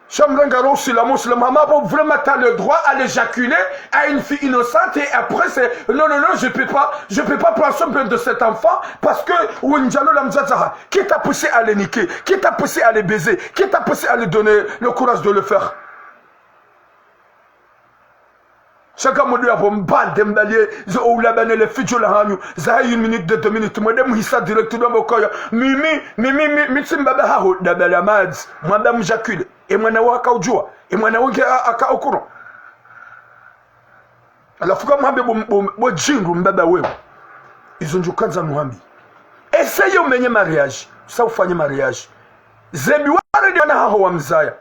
Sha mrenga ro usilamu, usilamu hama bo vraiment t'as le droit à l'éjaculer à une fille innocente et après c'est, non, non, non, je peux pas, je peux pas prendre soin de cet enfant parce que wendjalola mdzadze hahe. Qui t'a poussé à le niquer? Qui t'a poussé à le baiser? Qui t'a poussé à lui donner le courage de le faire? Sha ngamdjo yapvo mbande mbaliye, zo oulabane le fidjo la hanyu, za une minute, de deux minutes, mwende muhisa direct, ndo mbo koyo. Mimi, mimi, mi, mi tsi mbaba haho, daba la madzi, mwamba mjakile. E mwana wo hakaudjuwa, e mwana wo nge a, aka au courant. Halafu kamwambe bo, bo, bo djindru mbaba wewe. Izo ndjo kandza nuhambi. Essaye umenye mariage, usa ufanye mariage. Zebi wale nde wana haho wamzaya.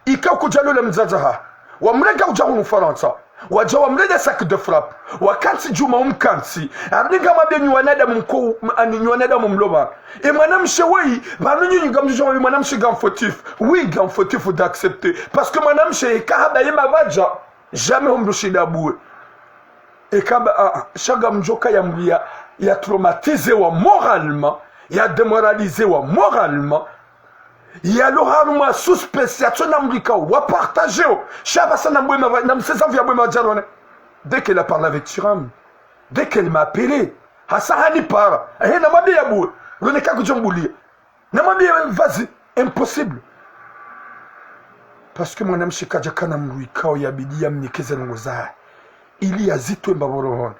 Ika kudjalola mdzadze hahe. Wamrenge udja hunu Farantsa. Wadja wamrenge sac de frappe. Wakantsi djuma umkantsi. Arninga mabeni wanadamu mko, ani nyi wanadamu mlo pvanu. E mwanamshe weyi, pvanu nyinyi ngamdjo djuma mwanamshe nga fautif. Oui, nga fautif d'accepter. Parce que mwanamshe eka haba ye mapvadja, jamais humdru shinda buwe. Eka ba, ah, ah, sha ngamdjo kaya mdru ya, ya traumatisé wa moralement, ya démoralisé wa moralement. Yalo harumwa suspense, yatsona mdru ikao wa partagé o. Sha pvasa na mbwe mapva, na mseza mvu ya mbwe mapvadja rone. Dès qu'elle a parlé avec Thuram, dès qu'elle m'a appelé, hasa hanipara. Ehe, namwambiye ya buwe. Rone kakudjo mbuliya. Namwambiye vas-y, impossible. Parce que mwanamshe kadjakana mdru ikao yabidi yamnike ze ndrongo zahe. Ili yazitowe mbapvo rohoni.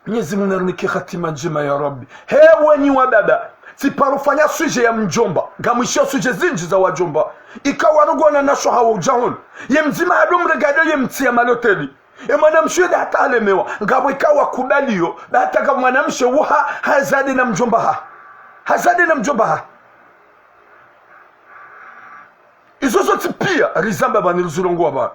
Mwenyezi Mungu narinike hatima ndjema ya Rabbi. He wenyi wababa, tsiparo fanya sujet ya mdjomba. Ngamwishiyo sujet zindji za wadjomba. Ika warongowa na nasho hawo udja hunu. Ye mdzima hado mrenge hado ye mtsiya maloteli. E mwanamshe yule hata halemewa. Ngapvo ika wakubaliyo. Ba hata ka mwanamshe wo ha, hazade na mdjomba ha. Hazade na mdjomba ha. Izo zontsi piya rizamba pvanu, rizirongowa pvanu.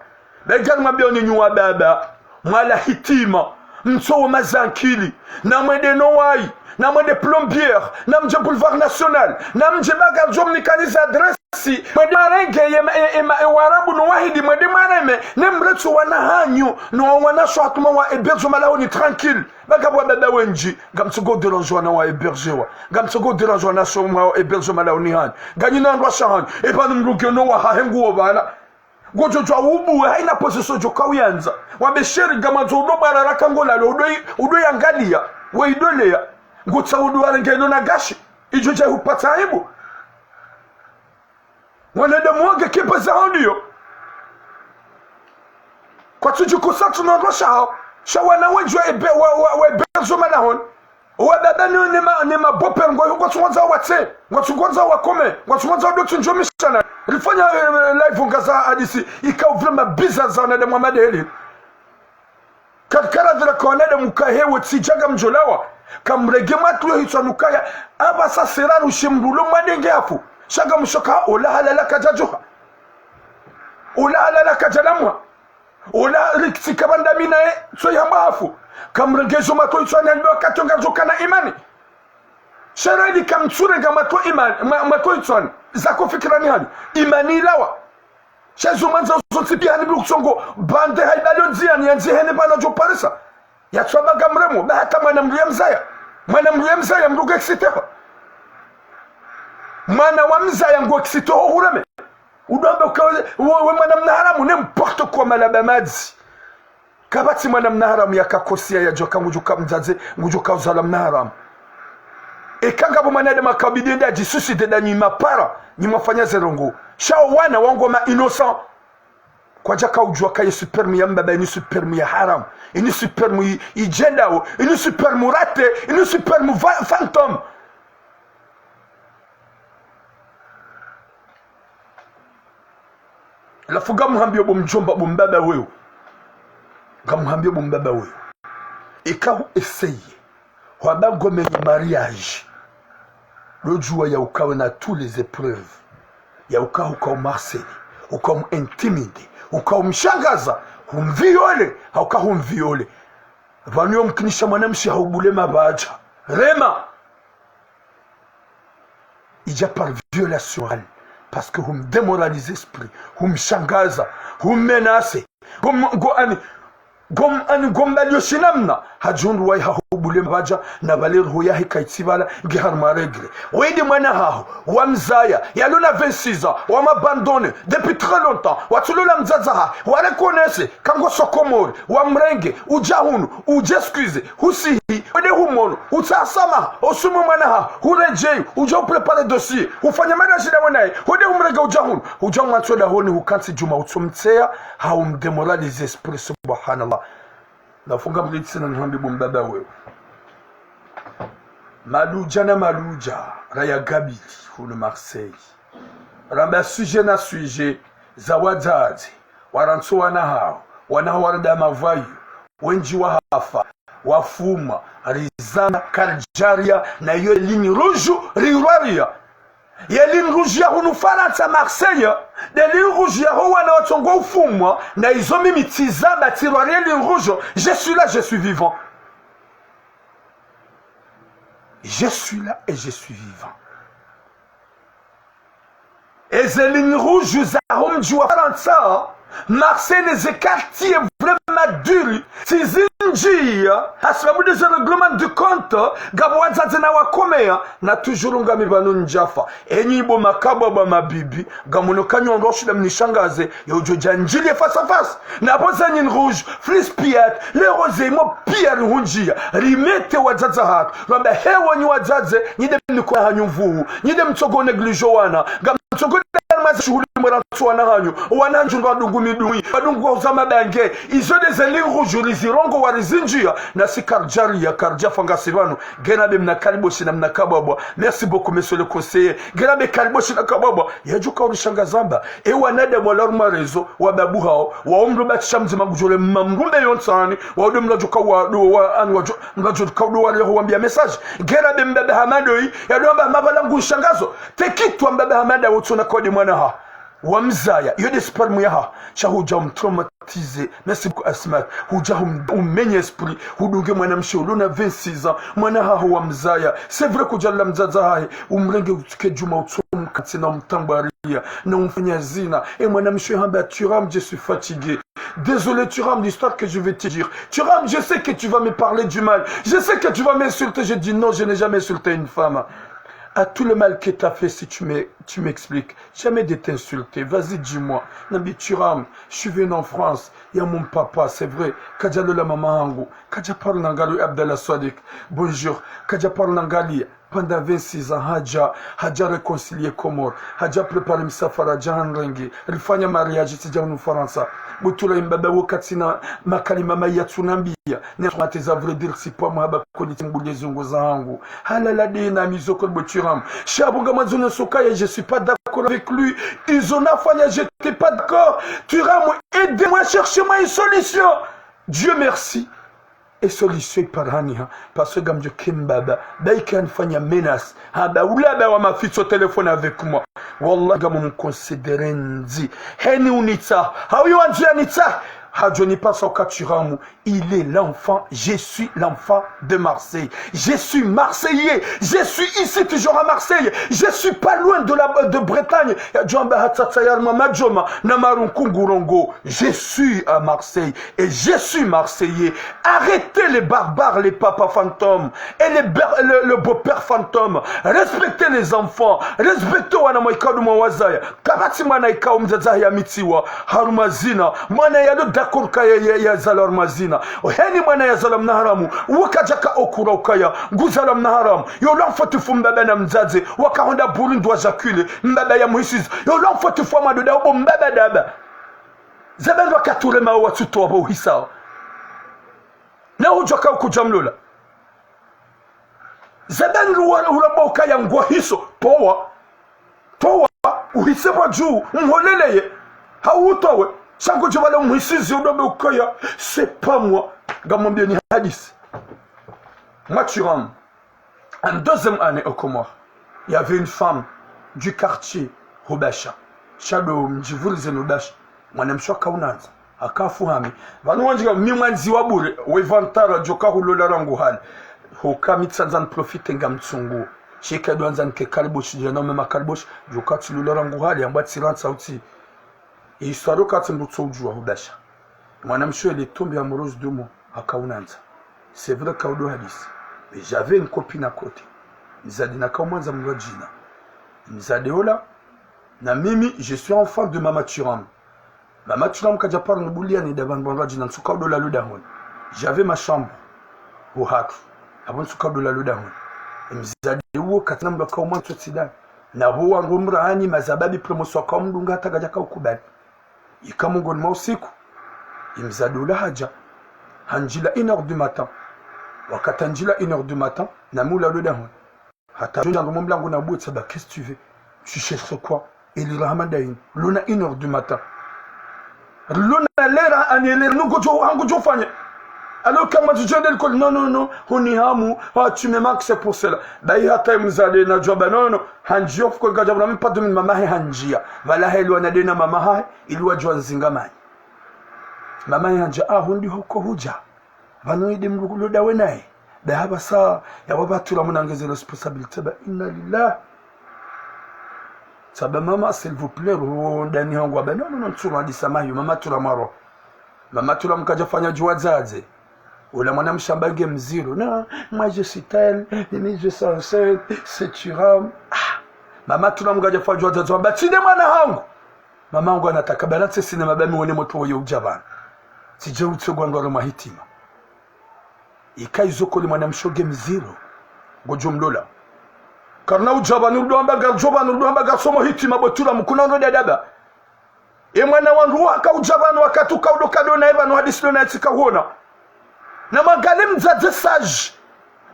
Be ngari mwambiyo nyi wababa, mwala hitima, mtsowe mazankili, namwende no wayi, namwende Plombières, namdje Boulevard National, namdje baka djo mnikaniza adresse, mwende mwarenge ye ma, e, e ma, e Warabu no Wahindi, mwende mwareme, ne mretso wana hanyu, no wanasho hatuma wa hébergement malahoni tranquille. Baka wababa wendji, ngamtsoko déranger wana wa hébergewa. Ngamtsoko déranger wana sho mwa hébergement malahoni hanyu. Nganyina wandru washe hanyu. E pvanu mdru nge no wahahe nguwo pvala. Ngodjo djuwa ubuwe, hayina position djo kauyandza. Wambe chéri, ngamandzo udo barara ka ngolalo, udo i, udo yangaliya, we idoleya. Ngutsaho udo warenge no na gashi. Idjo dja hupvatsa aibu. Wanadamu wange kiba za holiyo. Kwatsudji kusa tsu no ndrwa shaho. Sha wana wendji wa ebe, wa, wa, wa hébergement malahoni. Wababa ni, ni ma, ni ma beau-père ngo, ngwatsungwandzo watse, ngwatsungwandzo wakome, ngwatsungwandzo wadotsu ndjo mishana. Rifanya, eh, live ngaza hadisi, ikao vraiment bizarre za wanadamu wa madeli. Katikara dhira ka wanadamu kahewo tsidja ngamdjolawa. Kamrenge mwatru yo hitswa nukaya. Apvasa sera rushe mdru lo mwadenge hafu. Sha ngamshoka ola halala kadjadjuha. Ola halala kadjalamwa. Ola rikitsika pvandami naye tso yamba hafu. Kamrenge zo mwatru yo hitswa nalilo katonga djoka na imani. Sha reli kamtsurenga mwato imani, mwa-, mwato itswani. Zako fikirani hanyu. Imani ilawa. Sha zo mwandza zontsi piya hanyu mdru kutsongo. Bande haibalo ndziani, yandzi hene pvanu djo parisa. Yatswamba ngamremo, ba hata mwana mdru yamzaya. Mwana mdru yamzaya mdru ngu excité ho. Mwana wamzaya ngu excité ho hureme. Udombe ukawe, we, we mwana mna haramu, n'importe quoi, malaba madzi. Kapvatsi mwana mna haramu yakakosia yadjoka ngudjoka mdzadze, ngudjoka uzala mna haramu. Eka ngapvo mwanadamu akabidi ende adjisuicide nda nyi mapara, nyi mwafanya ze ndrongo. Sha wo wana wangu ma innocent. Kwadjaka udjua ka ye sperme ya mbaba, ini sperme ya haramu. Ini sperme i-, idjendao, ini sperme raté, ini sperme fa-, fantôme. Halafu ngamhambiyo bo mdjomba, bo mbaba wewe. Ngamhambiyo bo mbaba wewe. Eka hu essayer. Hwamba ngomenye mariage. Lodjua ya ukawe na toutes les épreuves. Ya uka, uka umharceler, uka umintimider, uka umshangaza, humviole, ha uka humviole. Pvanu yo mkinisha mwanamshe ha ubule mapvadja. Rema. Idja par violation orale, parce que hum démoraliser esprit, hum shangaza, hum menacer, hum, ngo ani, ngo m-, ani, ngo mbaliyo shinamna, hadjundu wayi ha hubule mapvadja, na pvale roho yahe kayitsi pvala, nge harumwa règle. Wende mwana haho, wamzaya, yalo na vingt-six ans, wamabandonner, depuis très longtemps, watsulola mdzadze hahe, wa reconnaître, ka ngo so Komori, wamrenge, udja hunu, udje excuse, husihi, wende humono, utsaha samaha, usumwe mwana haho, huredjeyi, udja upréparer dossier, ufanya mariage nawe naye, wende humrenge udja hunu, udja umwantso dahoni hukantsi djuma utsomtseya, ha umdémoraliser esprit, subhanallah. Nafunga mlitsi na nihambi bo mbaba wewe. Maludja na maludja, raya gabili, hunu Marseille. Ramba sujet na sujet, za wadzadze, warantso wana hawo, wana hawo warida mavoyous, wendji wahafa, wafumwa, rizama, karidjaria, na yo ligne rouge, riurwaria. Ye ligne rouge ya hunu Farantsa, Marseille, nde ligne rouge ya ho wana watsongo ufumwa, na izo mimi tsizamba tsirwaria ligne rouge, je suis là, je suis vivant. Je suis là et je suis vivant. Eze ligne rouge za ho mdji wa Farantsa, Marseille, ne ze quartier vraiment dur, tsi zindjia, hasibabu de ze règlement de compte, ngapvo wadzadze na wakomeya, na toujours ngami pvanu ndjafa. Enyi bo makabwabwa mabibi, ngamono kanyondo shida mnishangaze, yo udjo dja ndjilie face à face. Na pvo ze ligne rouge, Fliss Piat, le rose mo piya rihundjia, rimete wadzadze hatru, ramba hewo nyi wadzadze, nyi de mniko hanyu mvuhu, nyi de mtsongo négligé wana, ngamtsongo de mwaza shuhuli mwe rantso wana hanyu, wana hanyu ndo wadungu midungu, wadungu kwa uzama bange, izo de ze ligne rouge rizirongoa rizindjia, nasi karidjaria, karidjafa ngasi pvanu, ngena be mna kariboshi na mna kabwabwa, merci beaucoup monsieur le conseiller, ngena be kariboshi na kabwabwa, yadjuka urishangaza mba, e wanadamu wala harumwa réseau, wa babu hawo, wa umru ba tsha mdzima ngudjole mamrumbe yontsani, wa ude mladjo ka wa, do wa, ani wadjo, mladjo ka udo wa leho wambia message. Ngera be mbaba Hamada oyi, ya do amba mapvala ngu nshangazo. Tekitwa mbaba Hamada wotsona kode mwana ha. Wamzaya, yo de sperme ya ha. Sha hudja umtraumatiser. Merci beaucoup, Asma. Hudja um-, umenye esprit. Hudunge mwanamshe ulo na vingt-six ans. Mwana haho wamzaya. C'est vrai kudjala mdzadze hahe. Umrenge utsuke djuma utsomkatsi na umtambwaria. Na umfanya zina. E mwanamshe hamba, Thuram, je suis fatigué. Désolé, Thuram, l'histoire que je vais te dire. Thuram, je sais que tu vas me parler du mal. Je sais que tu vas m'insulter. Je dis non, je n'ai jamais insulté une femme. À tout le mal que t'as fait, si tu me, tu m'expliques. Jamais de t'insulter. Vas-y, dis-moi. Nambi Thuram, je suis venu en France. Il y a mon papa, c'est vrai. Kadjalola maman yangu. Kadja parle na ngalo Abdallah Sadiq. Bonjour. Kadja parle na ngali. Pendant vingt-six ans, hadja, hadja réconcilier Comores, hadja préparer msafara, hadja hanrenge, rifanya mariage, tsidja hunu Farantsa. Butula imbaba wakati na makalima maya tsunambia, ne mate za vrai dire si pas mahaba koni timbulie zungu zangu. Halala de na mizo kol bo Thuram. Sha bu nga mwandzo ne sokaya, je suis pas d'accord avec lui. Izo nafanya, j'étais pas d'accord. Thuram, aidez-moi, cherchez-moi une solution. Dieu merci. E solution iparani ha, parce que ngamdjo ke mbaba, ba ike hanifanya menace, hamba ula ba wa mafitso téléphone avec moi. Wallah, ngamumconsidérer ndzi. Heni unitsaha, hauyo wandzo yanitsaha. Hadjo nipasa uka Thuram, il est l'enfant, je suis l'enfant de Marseille. Je suis marseillais. Je suis ici toujours à Marseille. Je suis pas loin de la, de Bretagne. Yadjo amba hatsatsa ya harumwa madjoma na marunkungurongo. Je suis à Marseille et je suis marseillais. Arrêtez les barbares, les papas fantômes et les ber-, le, le beau-père fantôme. Respectez les enfants. Respectez wana mwaikao ndo mwawazaya. Kapvatsi mwana ikao mdzadze hahe ya mitsiwa harumwa zina. Mwana yalo d'accord ka ya, ya, yazalwa harumwa zina. Heni mwana yazalwa mna haramu, wakadjaka okura ukaya nguzalwa mna haramu. Yo lwa mfotifu mbaba na mdzadze, wakahonda buri ndo wajakile, mbaba ya muhisizi. Yo lwa mfotifu wa madoda ubo mbaba daba. Zaba ndo wakati ule mawo watsutowa bo uhisao. Na hudjwa ka ukudja mlola. Zaba ndo wa-, ulamba ukaya ngwahiso, towa. Towa, uhise pvwa dju, mholeleye. Hau utowe, sha ngudjo bala umhisizi udombe ukaya, c'est pas moi. Ngamwambiyeni hadisi. Mathurin, en deuxième année aux Comores, il y avait une femme du quartier, Hubasha. Sha ndo mdji vurize no Hubasha. Mwanamshe waka unandza. Haka fuhami. Pvanu wandjika mi mwandzi wa bure. Wevantara djoka hulola rangu hale. Huka mi tsandza ni profite ngamtsungu. Sheka ndo andza nike kariboshi, djana mema kariboshi. Djoka tsilola rangu hale, yamba tsirantsa utsi. Histoire katsi mdru tso udjuwa Hubasha. Mwanamshe il est tombé amoureuse de moi, haka unandza. C'est vrai ka udo hadisi. Mais j'avais une copine à côté. Mdzadze naka umwandza mdru wa djina. Mdzadze ola, na mimi, je suis enfant de Mama Thuram. Mama Thuram kadja paro nibuliya ni daba mdru wa djina, ntsuka udo lala dahoni. J'avais ma chambre. Ho hatru. Apvo ntsuka udo lala dahoni. Mdzadze uwo katsina mdru aka umwandza tsidani. Na pvo wangu mrahani mazababi promotion waka umdunga hata kadjaka ukubali. Ika mongoni mwa usiku, imdzadze ula hadja, handjila une heure du matin. Wakati handjila une heure du matin, na mi ula lo dahoni. Hata djo ndja ngo mlango na bwetsa ba, qu'est-ce que tu veux ? Tu cherches quoi ? Ili rahama daini. Luna une heure du matin. Luna lera ani lera nungo djo, hangu djo fanya. Alors que mwa djende likoli, non, non, non, huni hamu, ah, tu me manques, c'est pour cela. Bayi hata imdzadze na djwamba, non, non, non, handjiya, of course, kadja bula mi pardon, mama hahe handjiya. Pvala heli wana dena mama hahe, ili wadjuwa nzinga manyi. Mama hahe handjiya, ah, hundi hoko hudja. Pvanu idi mdru kulo dawe naye. Bayi hapvasa, ya wapvatura muna ngeze responsabilité, ba inna lillahi. Tsamba mama, s'il vous plaît, ro dani hangu, ah, ba, non, non, non, tsura di samahi, mama tura maro. Mama Thuram kadja fanya djuwa dzadze. Ula mwanamshe amba nge mziro. Non, moi je suis tel, mimi je suis enceinte, c'est Thuram. Ah. Mama Thuram kadja fanya djuwa dzadze. Amba tsi nde mwana hangu. Mama hangu anataka balance cinéma ba mi wone motro woye udja pvanu. Tsidje utse gwa ndwaro mwa hitima. Ika izo koli mwanamshe nge mziro. Ngodjo mlola. Karina udja pvanu rudo amba ngadjo pvanu rudo amba ngasomo hitima bo Thuram kuna ndo dada ba. E mwana wandru waka udja pvanu wakati uka udo kado naye pvanu hadisi lo naye tsika huona. Na mwangalie mdzadze sage.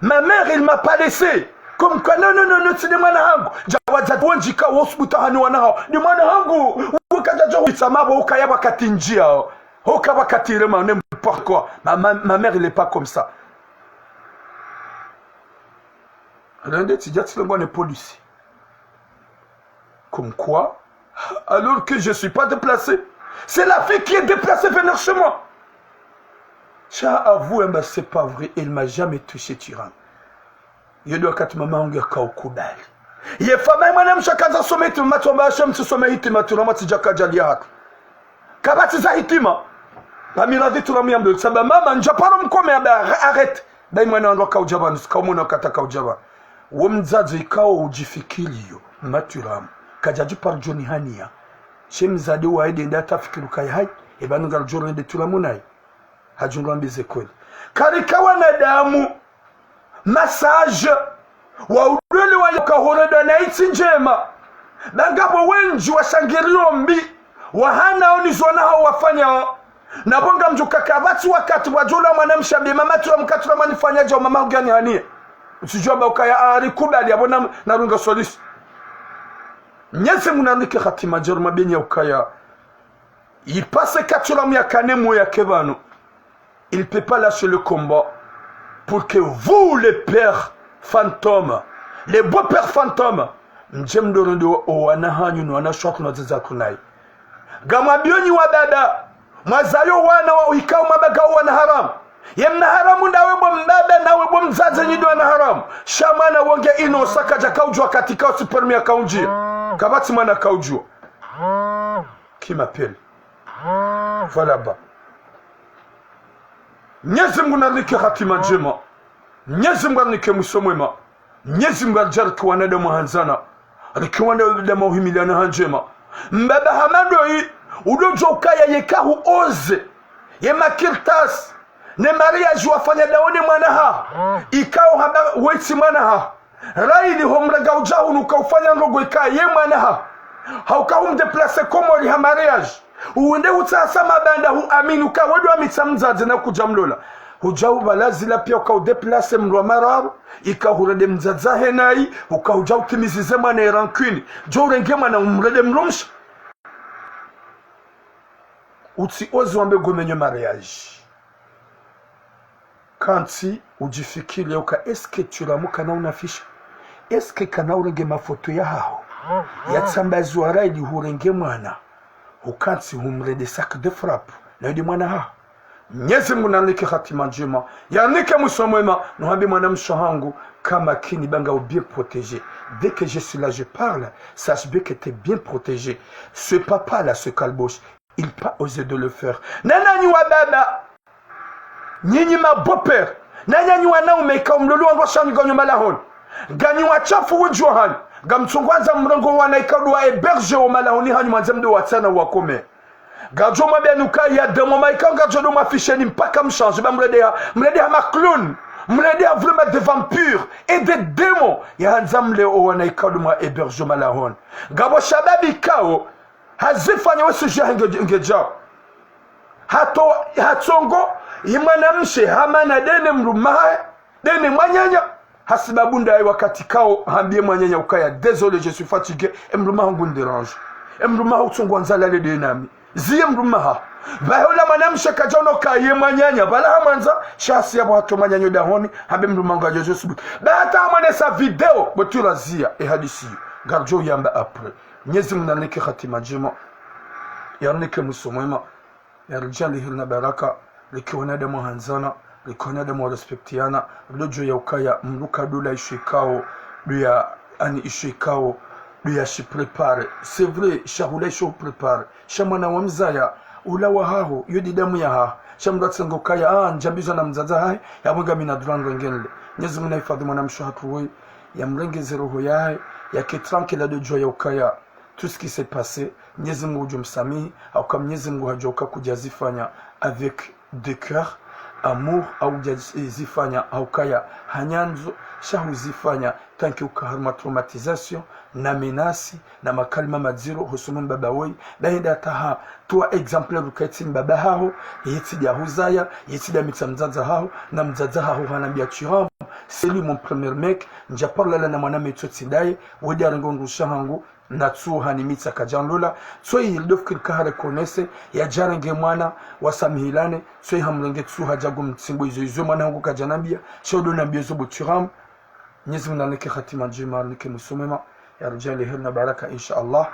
Ma mère, il m'a pas laissé. Comme quoi, non, non, non, non, tsi nde mwana hangu. Dja wadzadze wendji ka wosubuta hani wana hawo. Nde mwana hangu. Uka djadjo huitsa mabo ukaya wakati ndjiya. Uka wakati rema n'importe quoi. Ma, ma, ma mère, il est pas comme ça. Rende tsidja tsilengwa ne police. Comme quoi, alors que je suis pas déplacé. C'est la fille qui est déplacée venir chez moi. Sha avoué, mais c'est pas vrai. Elle m'a jamais touché, Thuram. Iyo ndo wakati mama hangu yaka ukubali. Ye fama mwanamshe kandza some hitima, mama Thuram amba sha mtsi some hitima, Thuram tsidja kadjaliya hatu. Kapvatsi za hitima. Ba mi radhi Thuram yambe, tsamba mama, ndja paro mkome amba arrête. Bayi mwana wandru aka udja pvanu, tsika umwona wakati aka udja pvanu. Wo mdzadze ikao udjifikiri yo, mama Thuram. Kadjadji paro djo ni haniya. She mdzadze wa ede nda tafikiri ukaya hayi, e pvanu ngarudjo rende Thuram naye. Hadjunga mbize kweli. Karika wanadamu, ma sage, wa udwele wa yaka horedwa na itsi ndjema. Ba ngapvo wendji washangiriyo mbi, wahana oni zona hawo wafanyao. Na pvo ngamdjo kaka pvatsi wakati wadjo ula mwanamshe ambe mama Thuram, mkati ula mwanifanya dja mama hangu yani haniye. Utsidjo amba ukaya ari kubali apvo na, na runga solution. Mnyezi Mungu na runike hatima ndjema beni ya ukaya. Ipase ka Thuram yakane moyo yake pvanu. Il peut pas lâcher le combat pour que vous, les pères fantômes, les beaux-pères fantômes, mdje mdorende o wana hanyu no wanashe waku no wadzadze waku nayi. Ngamwambiyo nyi wababa, Mwazayo wana wa ikao mabaka wana haramu. Ye mna haramu ndawe bo mbaba, nawe bo mdzadze, nyi ndo wana haramu. Sha mwana wonge ino saka dja kaudjua katika o sperme ya kaundjia. Kapvatsi mwana kaudjua. Ki m'appelle. Voilà ba. Mnyezi Mngu narinike hatima ndjema. Mnyezi Mngu arinike mwiso mwema. Mnyezi Mngu aridjaanli rike wanadamu wa handzana, rike wanadamu wa uhimiliana ha ndjema. Mbaba hama ndoyi, udodjo ukaya yeka hu oser ye makartasi, ne mariage wafanya daho ne mwana haho, ikao hamba wetsi mwana haho. Raili ho mrenga udja hunu uka ufanya ndrongo ika ye mwana haho. Hauka hu mdéplacer Komori ha mariage. Uwende utsaha sa mabanda hu amini uka wedo amitsa mdzadze na kudja mlola. Hudja ubala zila pia uka udéplacer mdru wa mararu, ika hurende mdzadze hahe nayi, uka udja utimizize mwana ye rancune. Djo urenge mwana umrende mdrumshe. Utsi oser wambe ngomenyo mariage. Kantsi udjifikiri uka est-ce que Thuram kana unafisha? Est-ce que kana urenge mafoto yahaho yatsambaziwa raili hurenge mwana, hukantsi humrende sac de frappe, nayo nde mwana haho? Mnyezi Mngu narinike hatima ndjema, yarinike mwiso mwema. Nuhambe mwanamshe hangu, ka makini ba ngawe bien protégé. Dès que je suis là, je parle, sache bien que t'es bien protégé. Ce papa-là, ce kalbosh, il pas osé de le faire. Na nanyi wababa, nyinyi ma beaux-pères, na nanyi wanaume ikao mlolwa wandru washe hanyu nganyo malahoni, nganyi washafu wudji wahanyu, ngamtsungwandza mrenge wana ikao ndo wa héberger wo malahoni hanyu, mwandze mdo watsana wakome. Ngadjo mwambiani uka ya demo ma ikao ngadjo do mwafisheni mpaka mshandje, ba mrende ha, mrende ha ma clown, mrende ha vraiment des vampires et des démons. Yahandza mle o wana ikao ndo mwa héberger wo malahoni. Ngapvo shababi ikao hazifanya we sujet henge, henge djao. Hato, hatsongo, ye mwanamshe hamana dene mdrume hahe, dene mwananya. Hasibabu ndaye wakati ikao hambiye mwananya ukaya, désolé, je suis fatigué, e mdrume hangu ndérange. E mdrume haho utsongwandza lale de nami. Ziye mdrume haho. Pvahe ola mwanamshe kadjaono uka ye mwananya, pvala hamwandza, sha hasi yapvo hatowa mwananya dahoni, hambe mdrume hangu yadjo subutu. Ba hata hamwonesa video, bo turaziya, e hadisi iyo. Ngaridjo yamba après. Mnyezi Mngu narinike hatima ndjema, yarinike mwiso mwema, yaridjaanlie heri na baraka, rike wanadamu wa handzana, rike wanadamu wa respectiana, ridodjo ya ukaya mdru kadula isho ikao, ndo ya, ani isho ikao, ndo ya shi préparer. C'est vrai, shahula isho préparer. Sha mwana wa mzaya, ula wa haho, yo nde damu ya haho. Sha mdru atsango ukaya, ah, ndjambizwa na mdzadze hahe, yapvo ngami na droit nirenge nle. Mnyezi Mngu nahifadhwi mwanamshe hatru woyi, yamrengeze roho yahe, yake tranquille, adodjua ya ukaya tout ce qui s'est passé, Mnyezi Mngu udjo msamihi, hauka Mnyezi Mngu hadjua uka kudja zifanya avec de cœur, amour, au kudja zifanya haukaya hanyandzo, sha huzifanya tant que uka harumwa traumatisation, na menace, na makalima madziro, hosoni mwa mbaba woyi, na yende hata hatowa exemple uka yetsi mbaba haho, yetsi nde yahuzaya, yetsi nde yamitsa mdzadze haho, na mdzadze haho hanambia Thuram, c'est lui mon premier mec, ndja parlé na mwana metso tsi ndaye, wende yarenge o ndrusha hangu, na tsu hanimitsa kadjanlola, tso yi ndo fikiri ka ha reconnaître, yadjarenge mwana, wasamihilane, tso yi hamrenge tsu hadja gumtsimbo izo izo mwana hangu kadjanambia, sha udo nambia izo bo Thuram. Mnyezi Mngu narinike hatima ndjema, yarinike mwiso mwema, yaridjaanlie heri na baraka, insha Allah.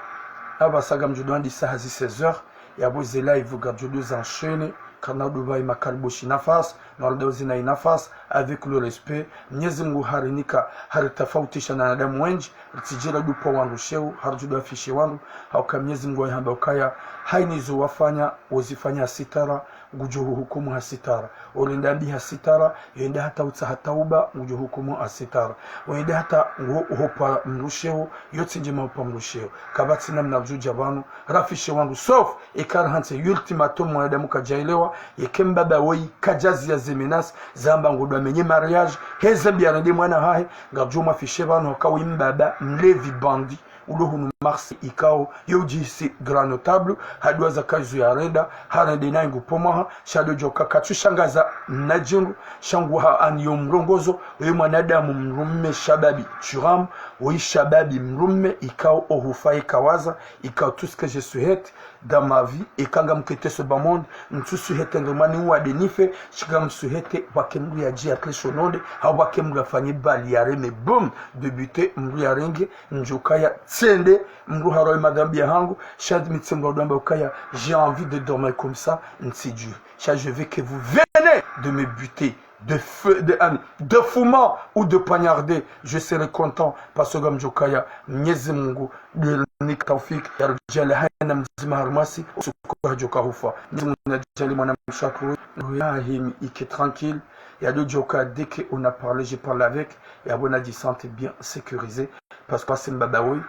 Apvasa ngamdjo do wandisa hazi seize heures, yapvo ze live ngaridjo do zi enchaîner, karina do pva ye ma kalboshi nafasi, na wala do zina yi nafasi, avec le respect. Mnyezi Mngu harinika, haritafautisha na wanadamu wendji, ritsidjera dupvo wandru sheo, haridjo do afficher wandru, hauka Mnyezi Mngu yahamba ukaya, hayina izo wafanya, wozifanya ha sitara, ngudjo huhukumu ha sitara. Olenda mbi ha sitara, yende hata utsaha tauba, ngudjo hukumu ha sitara. Oyende hata ngo uhopva mdru sheo, yo tsi ndjema upva mdru sheo. Kapvatsi namna ridjo dja pvanu, rafishe wandru, sauf eka rahantsi ultimatum mwanadamu kadjaelewa, yeke mbaba woyi kadjaziya ze menace, zamba ngudo amenye mariage, heze mbi yarende mwana hahe, ngaridjo mwafishe pvanu haka woyi mbaba, mlevi, bandit, ulo hunu Marseille ikao, yo udjihisi grand notable, haduwa za kayizo yarenda, harende nayi ngu pvo mwaha, sha dodjo ka katsu shangaza na djindru, sha ngu ha ani yo mrongozo, oyi mwanadamu mdrume shababi, Thuram, oyi shababi mdrume ikao ohufa ikawaza, ikao tout ce que je souhaite, dans ma vie, eka ngamketso ba monde, ntsusuhete ngemwani wade nife, sha ngamsuhete pvwake mdru yadjiya kleshononde, hau pvwake mdru yafanye bali yareme boum, de but, mdru yarenge, ndjokaya tsende, mdru harowe madhambi yahangu, sha mi tsi mdru udjo amba ukaya, j'ai envie de dormir comme ça, ntsidju. Sha je veux que vous venez de me buter de feu, de, euh, de fumant ou de poignarder, je serai content, parce que ngamdjokaya, Mnyezi Mungu, ndo yanika taufik, yaridjaanlie hayina mdzima harumwa si, usiku hadjoka hufa. Mnyezi Mungu nadjaanlie mwana mshe wahatru, roho yahe ike tranquille, yadodjoka dès qu'on a parlé, je parle avec, yapvo nadjisente bien sécurisé, parce que si mbaba woyi,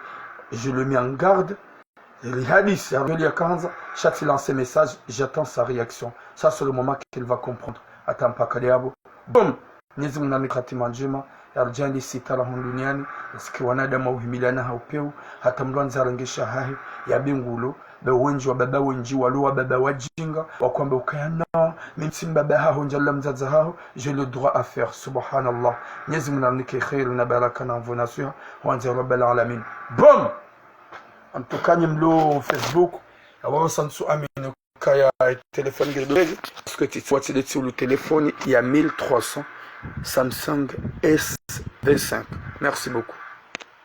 je le mets en garde, li hadisi, ya reli ya kandza, sha tsi lancer message, j'attends sa réaction. Ça, c'est le moment qu'il va comprendre. Hata mpaka leo yapvo. Bon, Mnyezi Mungu nanika hatima ndjema, yaridjaanlie sitara hunu duniani, parce que wanadamu wahimiliana ha upvewu, hata mdru handza arenge shahahe, yabe ngulo, be wendji wababa wendji, walo wababa wadjinga, wakwamba ukaya non, mi tsi mbaba haho, ndjalola mdzadze haho, j'ai le droit à faire, subhanallah. Mnyezi Mungu nanike kheri na baraka na nvu na swiha, wandze Rabbal Alamin. Bon! En tout cas, nyi mlo Facebook, awa sansu amini kaya téléphone ngeli bezi, parce que titi watsi le tsi ulu téléphone ya mille trois cents Samsung S vingt-cinq. Merci beaucoup.